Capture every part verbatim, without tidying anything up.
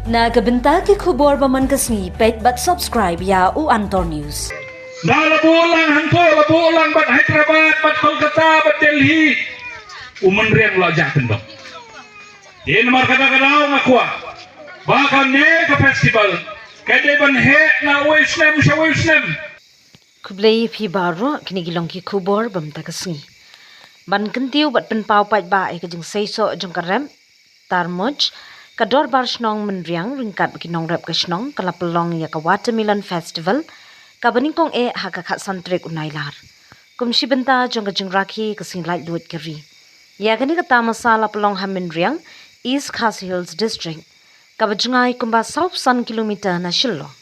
Na ka bynta ki khubor ba man ka sngi, peit bad subscribe ïa u Antor News. Da la buh lang hangto, la buh lang bad Hyderabad, bad Kolkata, bad Delhi. U Mynriang la jah tyndong. Te namar kata ka daw nga kwah ba kane ka festival ka dei ban heh na uwei u snem sha uwei u snem. Khublei phi baroh, kine ki long ki khubor ba mynta ka sngi. Ban kyntiew bad pynpaw paidbah ïa ka jingseisoh jong ka rep Tarmuj, ka Dorbar Shnong Mynriang ryngkat bad ki nongrep ka shnong ka la pynlong ïa ka Watermelon Festival, kaba nyngkong eh ha ka khatsan tarik u Nailar. Kum shi bynta jong ka jingrakhe ka sngi laitluid ka ri, ïa kane ka tamasa la pynlong ha Mynriang, East Khasi Hills District, kaba jngai kumba saw phew san kilometer na Shillong.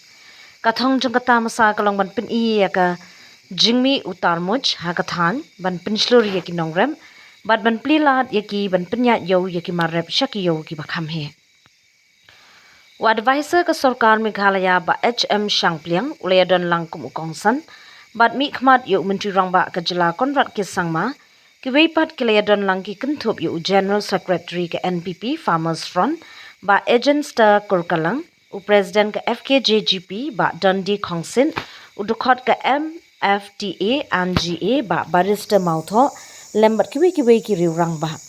Ka thong jong ka tamasa ka long ban pyni ïa ka jingmih u Tarmuj ha ka thaiñ, ban pynshlur ïa ki nongrep bad ban plie lad ïa ki ban pynïaid ïew ïa ki mar rep sha ki ïew kiba kham heh. U advisor ka sorkar Meghalaya, Bah H M Shangpliang, u la ïadon lang kum u kongsan bad mihkhmat ïa u Myntri Rangbah ka jylla, Conrad K Sangma. Kiwei pat ki la ïadon lang ki kynthup ïa u General Secretary ka N P P Farmers Front, Bah Ejenster Kurkalang, u President ka F K J G P, Bah Dundee Khongsit, u dkhot ka M F T A and G A, Bah Barrister Mawthoh, lem bad kiwei kiwei ki riew rangbah.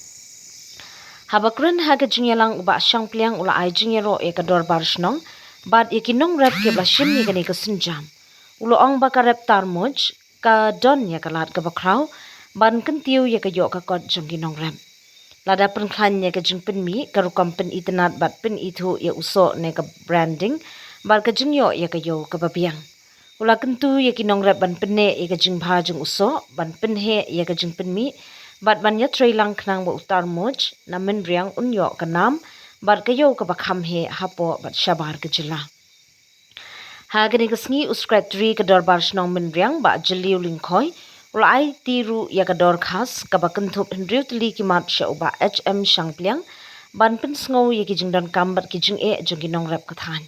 Haba kren ha ka jingïalang, u Bah Shangpliang u la ai jingïaroh ïa ka Dorbar Shnong bad ïa ki nongrep kiba la shim ïa kane ka sienjam. U la ong ba ka rep Tarmuj ka don ïa ka lad kaba khraw ban kyntiew ïa ka ïoh ka kot jong ki nongrep. Lada pynkhlaiñ ïa ka jingpynmih, ka rukom pynitynnad bad pynithuh ïa u soh ne ka branding, bad ka jingïoh ïa ka ïew kaba biang. U la kyntu ïa ki nongrep ban pynneh ïa ka jingbha jong u soh, ban pynheh ïa ka jingpynmih, bad ban ïatrei lang khnang ba u Tarmuj na Mynriang un ïoh ka nam bad ka ïew kaba kham heh hapoh bad shabar ka jylla. Ha kane ka sngi, u Secretary ka Dorbar Shnong Mynriang, Bah Jylliew Lyngkhoi, u la aiti ruh ïa ka dorkhas kaba kynthup hynriew tylli ki mat sha u Bah H M Shangpliang ban pynsngew ïa ki jingdonkam bad ki jingeh jong ki nongrep ka thaiñ.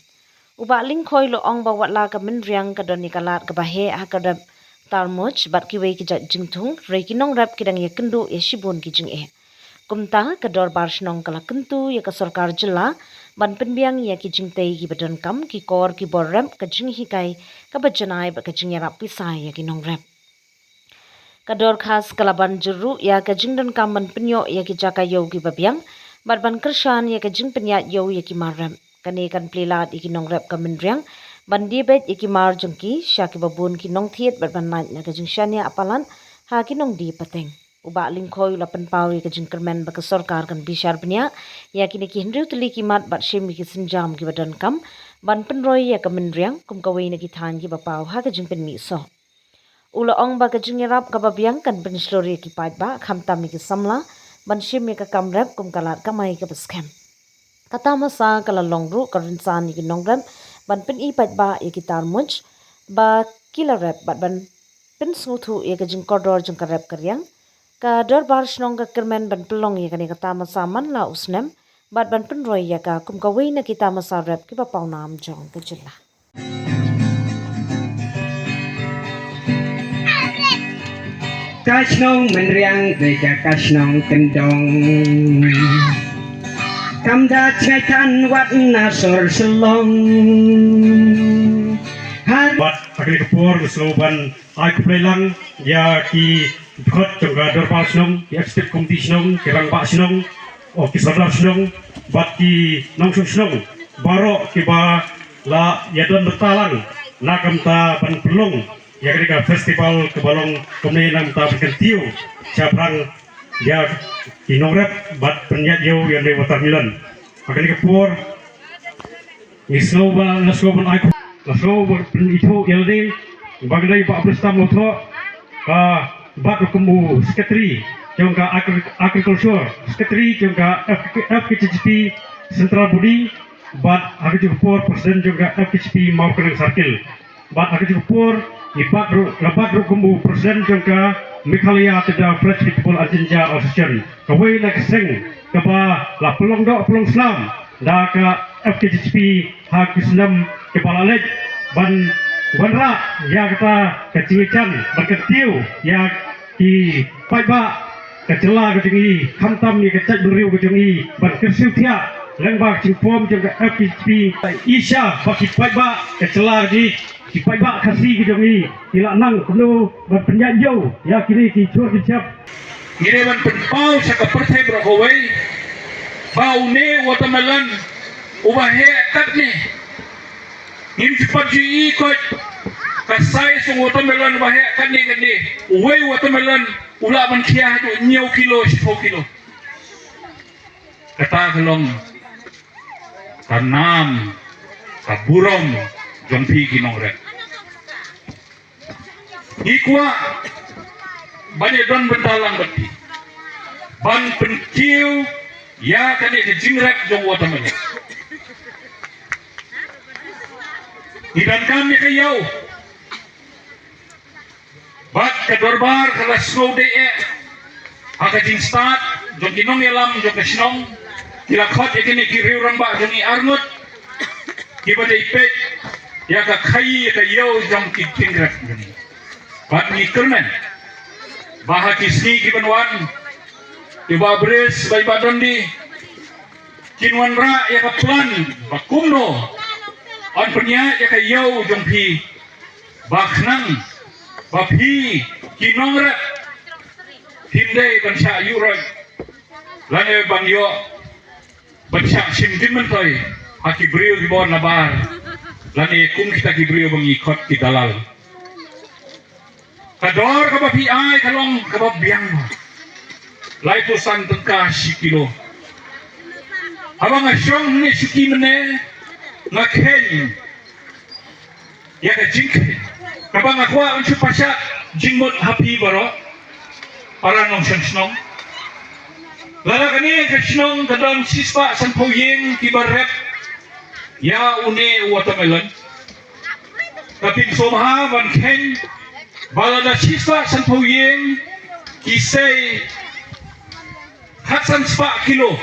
U Bah Lyngkhoi u la ong ba watla ka Mynriang ka don ïa ka lad kaba heh ha ka rep Tarmuj bad kiwei ki jait jingthung, hynrei ki nongrep ki dang ïakynduh ïa shibun ki jingeh. Kumta, ka Dorbar Shnong ka la kyntu ïa ka sorkar jylla ban pynbiang ïa ki jingtei kiba donkam, ki kor ki bor rep, ka jinghikai kaba janai bad ka jingïarap pisa ïa ki nongrep. Ka dorkhas ka la ban jur ruh ïa ka jingdonkam ban pynïoh ïa ki jaka ïew kiba biang bad ban kyrshan ïa ka jingpynïaid ïew ïa ki mar rep. Kane kan plie lad ïa ki nongrep ka Mynriang ban die beit ïa ki mar jong ki sha kiba bun ki nongthied bad ban lait na ka jingshaniah palat ha ki nongdie pateng. U Bah Lyngkhoi u la pynpaw ïa ka jingkyrmen ba ka sorkar kan bishar bniah ïa kine ki hynriew tylli ki mat bad shim ïa ki sienjam kiba donkam ban pynroi ïa ka Mynriang kum kawei na ki thaiñ kiba paw ha ka jingpynmih soh. U la ong ba ka jingïarap kaba biang kan pynshlur ïa ki paidbah, khamtam ïa ki samla, ban shim ïa ka kam rep kum ka lad kamai kaba skhem. Ka tamasa ka la long ruh ka rynsan ïa ki nongrep ban pyni paidbah ïa ki Tarmuj ba ki la rep bad ban pynsngewthuh ïa ka jingkordor jong ka rep ka riang. Ka Dorbar Shnong ka kyrmen ban pynlong ïa kane ka tamasa man la u snem bad ban pynroi ïa ka kum kawei na ki tamasa rep kiba pawnam jong ka jylla. Ka shnong Mynriang dei ka, ka shnong kyndong. Kam da chai tan wat na sor Shillong. Har Bad ha kane ka por nga sngewbha ban ai khublei lang ïa ki dkhot jong ka Dorbar Shnong, ki Executive Committee Shnong, ki Rangbah Shnong, o ki Sordar Shnong, bad ki nongshong shnong baroh kiba la ïadon bynta lang na ka bynta ban pynlong ïa kane ka festival kaba long kumne na ka bynta ban kyntiew shaphrang ïa ki nongrep bad pynïaid ïew ïa kane ka watermelon. Ha kane ka por ngi sngewbha, nga sngewbha ban ai, nga sngewbha ban ithuh ïa lade ba nga dei Bah Barrister Mawthoh, ah, bad ruh kum u Secretary jong ka Agri-, Agriculture, Secretary jong ka F K, F K J G P Central Body, bad ha kajuh ka por President jong ka F K J P Mawkyrwat Circle. Bad ha kajuh ka por ngi bat ruh, nga bat ruh kum u President jong ka Meghalaya Tidaw Village People and Jaiñtia Association, kawei na ka seng kaba la pynlong doh pynlong slam da ka F K J P ha ki snem kiba la leit ban wanrah ïa kata ka jingïajan ban kyntiew ïa ki paidbah ka jylla ka jong i, khamtam ïa ka jaitbynriew ka jong i, ban kyrsiew thiah Lyngba ka jingform jong ka F K J P, Asia, ba ki paidbah ka jylla jong ngi, ki paidbah Khasi ki jong ngi, ki la nang kumno ban pynïaid ïew ïa kine ki jhur ki jhep. Ngi dei ban pynpaw sha ka pyrthei baroh kawei ba une u watermelon uba heh katne, ngim ju pat ju i koit ka size u watermelon uba heh katne katne. Uwei u watermelon u lah ban khia haduh hynñiew kilo, shiphew kilo. Kata ka long ka nam, ka burom jong phi ki nongrep. Ngi kwah ban ïa don bynta lang bad phi ban pynkiew ïa kane ka jingrep jong u watermelon. Ngi donkam ïa ka ïew. Bad ka dorbar ka la sngewdei eh ha ka jingstad jong ki nongïalam jong ka shnong, ki la khot ïa kine ki riew rangbah jong ngi arngut kiba dei peit ïa ka khaii ïa ka ïew jong ki jingrep jong ngi. Bad ngi kyrmen ba ha ki sngi kiban wan, i Bah Bris bad i Bah Dundee kin wanrah ïa ka plan ba kumno yn pynïaid ïa ka ïew jong phi, ba khnang ba phi ki nongrep phim dei ban shah ïuh roit lane ban ïoh ban shah shim jingmyntoi ha ki briew kiba wan nabar lane kum kita ki briew ba ngi khot ki dalal. Ka dor kaba phi ai ka long kaba biang, laiphew san tyngka shi kilo. Haba nga shong hangne shuki mynne, nga kheiñ ïa ka jingkheiñ kaba nga kwah ban shu pynshah jingmut ha phi baroh para nongshong shnong. Lada kane ka shnong ka don shispah sanphew ïing kiba rep ïa une u watermelon, ka phin sngewbha ban kheiñ ba lada shispah sanphew ïing ki sei khatsan spah kilo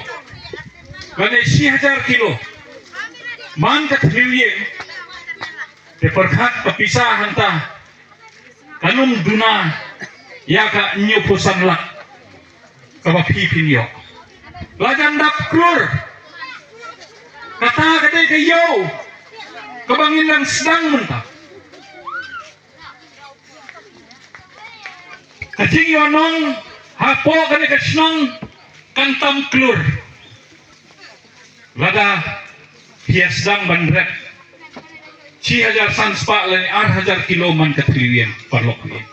lane shi hajar kilo man ka thliew ïing, te pyrkhat ka pisa hangta kan ym duna ïa ka hynñiewphew san lak kaba phi phin ïoh. La jan dap klur. Kata ka dei ka ïew kaba ngin nang sdang mynta. Ka jingïohnong hapoh kane ka shnong kan tam klur lada phi ïa sdang ban rep shi hajar san spah lane ar hajar kilo man ka thliew ïing paralok ïing.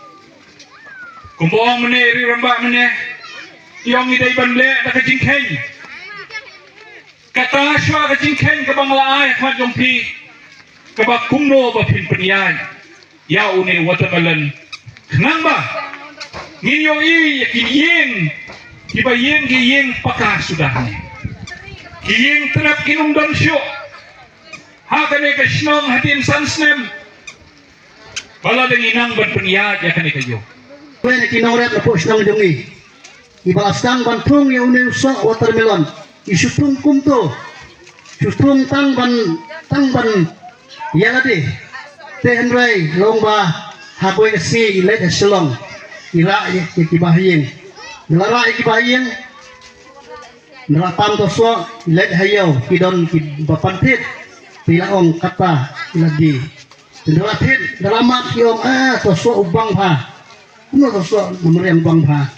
Kumba ong mynne ri rangbah mynne, ïong i dei ban leh da ka jingkheiñ. Kata shuwa ka jingkheiñ kaba nga la ai ha khmat jong phi, kaba kumno ba phin pynïaid ïa une u watermelon. Khnang ba ngin ïohi ïa ki ïing kiba ïing ki ïing paka suda ne. Ki ïing trep kin ym don shuh ha kane ka shnong hadien san snem. Ba la dang nang ban pynïaid ïa kane ka ïew. Kawei na ki nongrep na pdeng shnong jong ngi, iba la sdang ban thung ïa une u soh watermelon, i shu thung kumto, shu thung tang ban, tang ban ïa lade. Te hynrei long ba ha kawei ka sngi i leit ha Shillong, i rah ïa ki bahaïing. Ynda la rah ïa ki bahaïing, ynda la tam to soh, i leit ha ïew, ki don kiba pan thied. Te i la ong kata i la die. Te ynda la thied, ynda la mad ki ong, ah, to soh u bang bha. Kumno to soh na mariang u bang bha.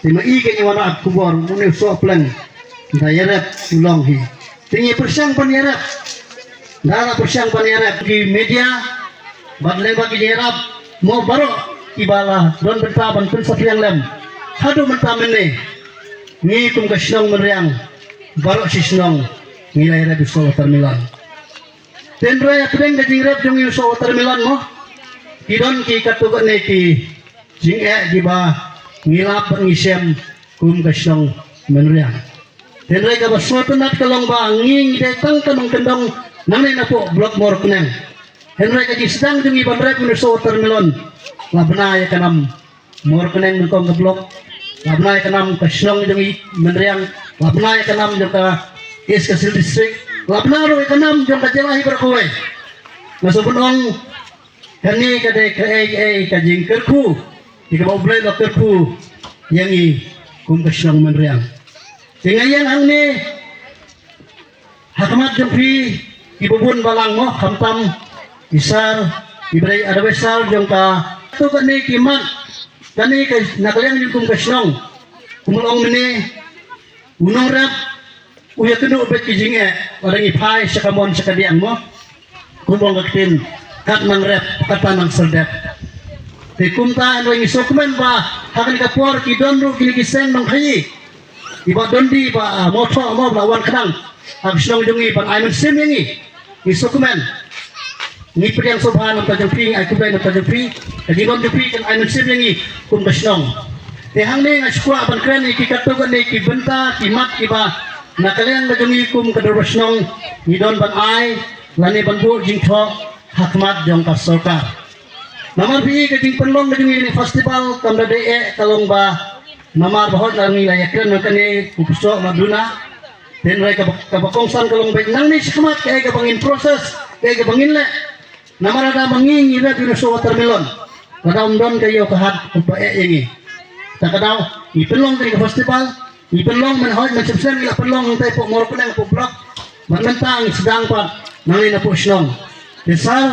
Te ma i ka ngi wanrah khubor, une u soh pleng. Ynda ïarep u long hi. Te ngi pyrshang ban ïarep. Ynda la pyrshang ban ïarep ki media bad lem bad ki jingïarap mo baroh kiba la don bynta ban pynsaphriang lem. Haduh mynta mynne ngi kum ka shnong Mynriang baroh shi shnong ngi la ïarep u soh watermelon. Te hynrei hapdeng ka jingrep jong ngi u soh watermelon mo, ki don ki katto katne ki jingeh kiba ngi lap bad ngi shem kum ka shnong Mynriang. Te hynrei kaba sngewtynnat ka long ba ngi ngi dei tang ka nongkyndong nangne napoh Block Mawryngkneng. Hynrei ka jingsdang jong ngi ban rep une u soh watermelon la bna ïa ka nam Mawryngkneng nyngkong ka block, la bna ïa ka nam ka shnong jong ngi Mynriang, la bna ïa ka nam jong ka East Khasi Hills District, la bna ruh ïa ka nam jong ka jylla hi baroh kawei. Nga sngewbha ban ong kane ka dei kaei kaei ka jingkyrkhu, ïa kaba U Blei u la kyrkhu ïa ngi kum ka shnong Mynriang. Te nga ïeng hangne Ha khmat jong phi ki bun balang mo, khamtam i sir, i brei advisor jong ka. Katto katne ki mat, kane ka na ka liang jong kum ka shnong. Kum long mynne u nongrep u ïa kynduh bad ki jingeh, u dang ïa phai sha ka mon sha ka diang mo. Kum long ka ktien, kat nang rep, kata nang serdep. Te kumta ngi sngewkmen ba ha kane ka por ki don ruh kine ki seng nongkhaii. Iba don di ba, ah, mo thoh mo ba la wan khnang ha ka shnong jong ngi ban ai mynsiem ïa ngi. Ngi sngewkmen. Ngi pdiang sngewbha na ka bynta jong phi, ngi ai khublei na ka bynta jong phi. Ka jingdon jong phi kan ai mynsiem ïa ngi kum ka shnong. Te hangne nga sngewkwah ban kren ïa ki katto katne ki bynta ki mat kiba na ka liang ka jong ngi kum ka dorbar shnong ngi don ban ai lane ban buh jingthoh ha khmat jong ka sorkar. Namar phi i ka jingpynlong ka jong ngi kane ka festival kam da dei eh ka long ba namar ba hot la ngi la ïa kren nang kane u pynshong ma duna. Hynrei kaba, kaba kongsan ka long ba nangne shakhmat kaei kaba ngin process, kaei kaba ngin leh. Namar lada ma ngi ngi rep ïa u watermelon, lada um don ka ïew ka hat kumba eh ïa ngi. Ta ka daw ngi pynlong kane ka festival, ngi pynlong mynhoi mynsiem snem ngi la pynlong hangtai hapoh Mawryngkneng hapoh block. Bad mynta ngi sdang pat nangne na hapoh shnong. Te sir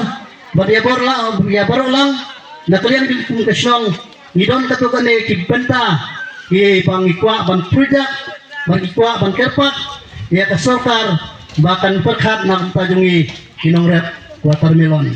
bad ïa baroh lang, ïa baroh lang na ka liang jong kum ka shnong ngi don katto katne ki bynta kiba ngi kwah ban pyrshah, ban ngi kwah ban kyrpad ïa ka sorkar ba kan pyrkhat na ka bynta jong ngi ki nongrep watermelon.